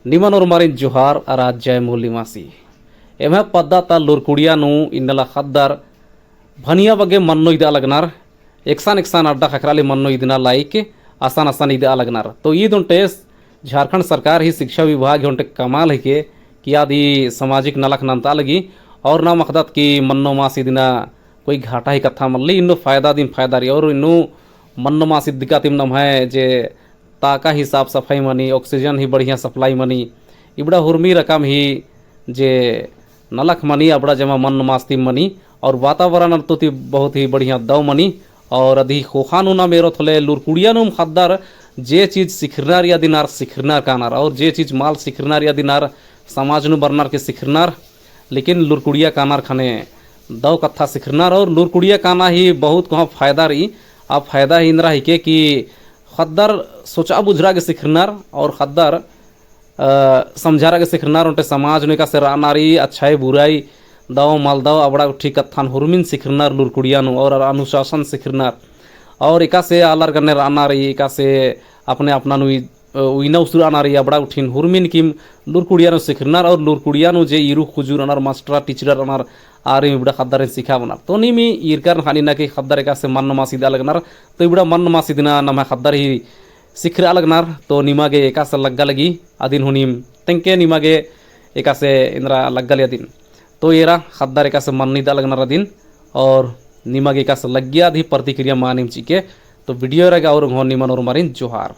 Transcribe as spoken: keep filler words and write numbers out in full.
निमन ओर्मारिन जोहार अरा जय मूल निवासी। एम्है पद्दा ता लूरकुड़िया नू इन्नला ख़द्दर भनिया बग्गे मन्नो इदा लगनर, एकसन एकसन अड्डा ख़क्खरा ले मन्नो इदना लाइक असन असन इदा लगनर। तो ईद ओन्टे झारखंड सरकार ही शिक्षा विभाग ही ओन्टे कमाल हिके कि आद ई सामाजिक नलख नन्ता लगी और नाम अख़दत कि मन्नो मास इदना कोई घाटा ही कत्था मल्ली, इन्नु फायदा दिम फायदा रई और इन्नु मन्नो मास इद्दका तिम नम्है जे ताका ही साफ सफाई मनी, oxygen ही बढ़िया supply मनी, इबड़ा हुरमी रकम ही जे नलख मनी, अबड़ा जमा मन्न मास तिम मनी, और वातावरण तो ती बहुत ही बढ़िया दव मनी, और अदी ख़ोख़ा नू नाम एरोत होले लूरकुड़िया नुम ख़द्दर जे चीज सिखरनर या दिनर सिखरनर कानर, और जे चीज मल सिखरनर या दिनर समाज नू बरनर के सिखरनर, लेकिन लूरकुड़िया कानर ख़ने दव कत्था सिखरनर, और लूरकुड़िया काना ही बहुत कोहाँ फायदा रई। आ फायदा ही इन्द्रा हिके कि ख़द्दर सोचा बुझरा गे सिखरनर और ख़द्दर, अ, समझारा गे सिखरनर, ओन्टे समाज नू एकासे रअना रई, अच्छाई बुराई, दव मल दव, अबड़ा गुट्ठी कत्थन हुरमिन सिखरनर लूरकुड़िया नू और अनुशासन सिखरनर। और एकासे आलर गने रअना रई, एकासे अपने अपना नू अ, उइना उसुर रअना रई, अबड़ा गुट्ठिन हुरमिन किम लूरकुड़िया नू सिखरनर और लूरकुड़िया नू जे ईरू खुजुर रअनर, मास्टरा टीचरा रअनर, आरिम इबड़ा ख़द्दरिन सिखाबअनर। तो नीम ईरकर ख़निना कि ख़द्दर एकासे मन्न मास इदा लगनर, तो इबड़ा मन्न मास इदना नम्है ख़द्दर ही सिखरआ लगनर, तो निमा गे एकासे लग्गा लगी, अदिन हूँ नीम तेंगके निमा गे एकासे इन्द्रा लग्गा लगी अदिन। तो एरा ख़द्दर एकासे मन्न इदा लगनर अदिन, और निमा गे एकासे लग्गिया अदी प्रतिक्रिया मा नीम चिके, तो video एरा गे और ओंगोन निमन ओर्मारिन जोहार।